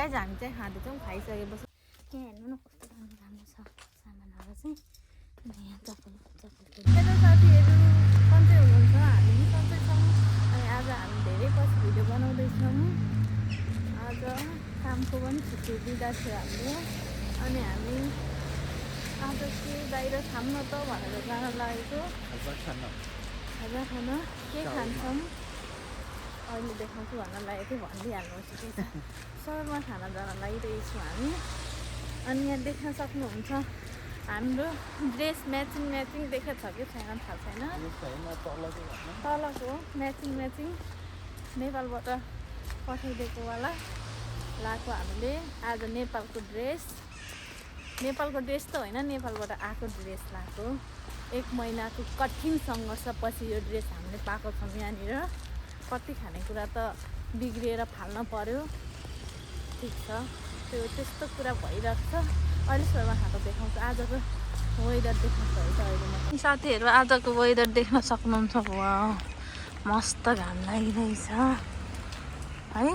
Guys हामी चाहिँ खाँदैछौँ खाइसकेपछि यहाँ हेर्नु न कस्तो राम्रो राम्रो छ सामानहरू चाहिँ यहाँ हेलो साथीहरू सन्चै हुनुहुन्छ हामी पनि सन्चै छौँ अनि आज हामी धेरै पछि भिडियो बनाउँदैछौँ आज कामको पनि छुट्टी दिँदा थियो हामीले अनि हामी आज के बाहिर खाऊँ न त भनेर जान लागेको खाजा खान के खान्छौँ अहिले देखाउँछु भन्न लागेको थियो भनिदिइहाल्नुहोस् के छ सहरमा खाना जान लागिरहेको छौँ हामी अनि यहाँ देख्न सक्नुहुन्छ हाम्रो ड्रेस म्याचिङ देखेको छ कि छैन थाहा छैन तलको म्याचिङ नेपालबाट पठाइदिएको वाला लाएको हामीले आज नेपालको ड्रेस त होइन नेपालबाट आएको ड्रेस लाएको 1 महिनाको कठिन सङ्घर्षपछि यो ड्रेस हामीले पाएको छौँ यहाँनिर कति खानेकुरा त बिग्रिएर फाल्न पर्यो ठिक छ त्यस्तो कुरा भइरहेको छ अहिले शर्मा खाएको देखाउँछु आजको वेदर देख्नुहुन्छ है त अहिले म साथीहरू आजको वेदर देख्न सक्नुहुन्छ वा मस्त घाम लागिरहेछ है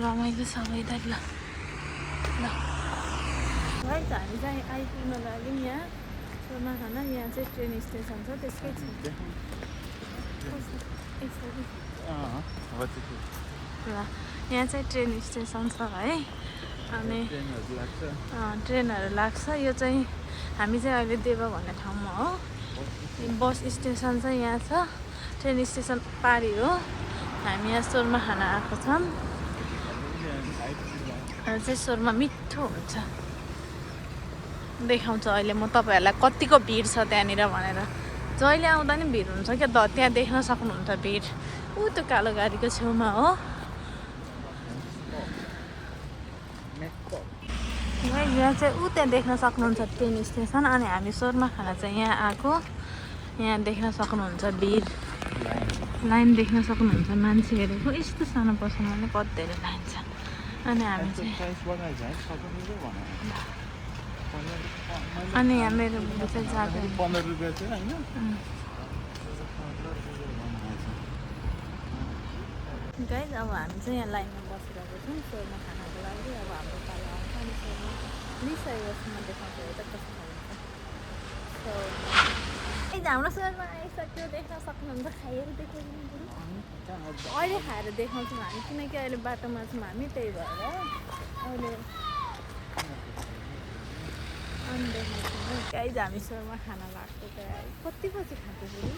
रमाइलो छ वेदर ल है त हामी चाहिँ आइपुग्न लाग्यौँ यहाँ शर्मा खाना यहाँ चाहिँ ट्रेन स्टेसन छ त्यसकै छ ल यहाँ चाहिँ ट्रेन स्टेसन छ है अनि ट्रेनहरू लाग्छ यो चाहिँ हामी चाहिँ अहिले देव भन्ने ठाउँमा हो बस स्टेसन चाहिँ यहाँ छ ट्रेन स्टेसन पारी हो हामी यहाँ शर्मा खाना आएको छौँ चाहिँ शर्मा मिठो हुन्छ देखाउँछु अहिले म तपाईँहरूलाई कतिको भिड छ त्यहाँनिर भनेर जहिले आउँदा नि भिड हुन्छ क्या त्यहाँ देख्न सक्नुहुन्छ भिड ऊ त्यो कालो गाडीको छेउमा हो यहाँ चाहिँ ऊ त्यहाँ देख्न सक्नुहुन्छ ट्रेन स्टेसन अनि हामी शर्मा खाना चाहिँ यहाँ आएको यहाँ देख्न सक्नुहुन्छ भिड लाइन देख्न सक्नुहुन्छ मान्छेहरूको यस्तो सानो पर्सनले कति धेरै लाइन छ अनि हामी चाहिँ अनि यहाँ मेरो चाहिँ जाँदै 15 रुपियाँ थियो हैन गाइज अब हामी चाहिँ यहाँ लाइनमा बसिरहेको छौँ शर्मा खानाको लागि अब हाम्रो पालो आउँछ अनि शर्मा लिइसकेपछि म देखाउँछु है त कस्तो खान्छ हाम्रो शर्मा आइसक्यो देख्न सक्नुहुन्छ खाएर देखाउँछु अहिले खाएर देखाउँछौँ हामी किनकि अहिले बाटोमा छौँ हामी त्यही भएर अहिले अनि देखाउँछौँ गाइज हामी शर्मा खाना लाग्छ कति पछि खाएको फेरि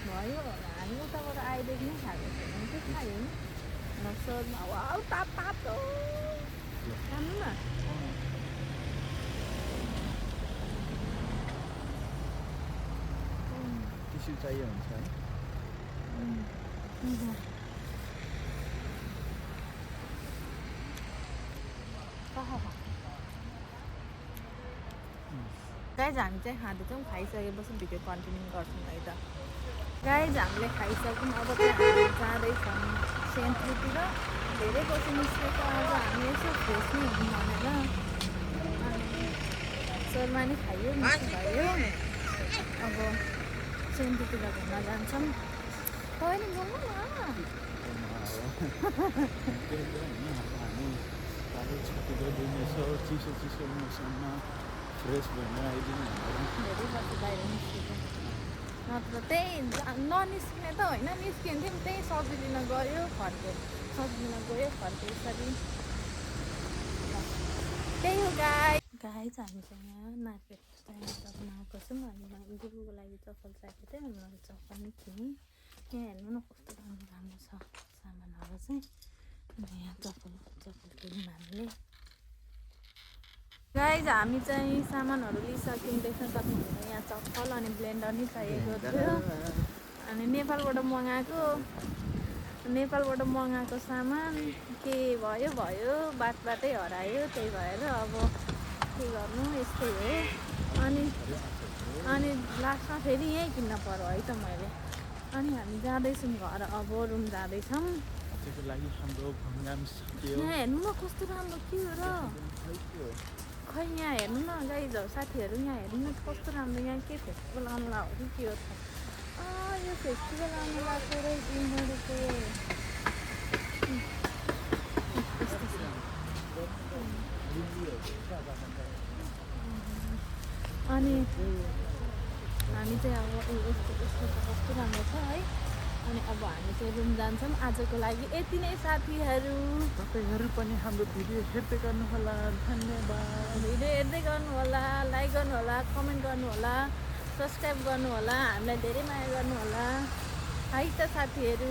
भयो हामी उताबाट आएदेखि नै खाएको छैन के खायौँ शर्मा वा तातो खानु न टिस्यु चाहियो हुन्छ है गाइज हामी चाहिँ खाँदैछौँ खाइसकेपछि भिडियो कन्टिन्यू गर्छौँ है त गाइज हामीले खाइसक्यौँ अब चाहिँ हामी जाँदैछौँ सेन्ट्रीतिर धेरै पछि निस्केको आज हामी यसो फ्रेस नै हुँ भनेर अनि शर्मा नि खायो मिठो भयो अब सेन्ट्रीतिर घुम्न जान्छौँ पनि बोल्नु न चिसो मौसममा फ्रेस भएर आइदिनु धेरै पछि बाहिर निस्केको नत्र त्यही ननिस्किने त होइन निस्किन्थ्यो नि त्यही सब्जी लिन गयो फर्क्यो यसरी त्यही हो गाई हामी चाहिँ यहाँ मार्केट चप्पल आएको छौँ अनि गुरुको लागि चप्पल चाहिएको थियो मैले चप्पल नि किनेँ यहाँ हेर्नु न कस्तो राम्रो छ सामानहरू चाहिँ अनि यहाँ चप्पल किन्यौँ हामीले गाइज हामी चाहिँ सामानहरू लिइसक्यौँ देख्न सक्नुहुन्छ यहाँ चप्पल अनि ब्लेन्डर नि चाहिएको थियो अनि नेपालबाट मगाएको सामान के भयो बाटै हरायो त्यही भएर अब के गर्नु यस्तै हो अनि लास्टमा फेरि यहीँ किन्न पर्यो है त मैले अनि हामी जाँदैछौँ घर अब रुम जाँदैछौँ यहाँ हेर्नु न कस्तो राम्रो के हो र खै यहाँ हेर्नु न गाइजहरू साथीहरू यहाँ हेर्नु न कस्तो राम्रो यहाँ के फेस्टिभल आउनु लाग्यो कि के हो त यो फेस्टिभल आउनु लाग्छ रहेछ यिनीहरूको अनि हामी चाहिँ अब कस्तो राम्रो छ है। अनि अब हामी चाहिँ रुम जान्छौँ आजको लागि। यति नै साथीहरू, तपाईँहरू पनि हाम्रो भिडियो हेर्दै गर्नुहोला। धन्यवाद। भिडियो हेर्दै गर्नुहोला, लाइक गर्नुहोला, कमेन्ट गर्नुहोला, सब्सक्राइब गर्नुहोला, हामीलाई धेरै माया गर्नुहोला है त साथीहरू।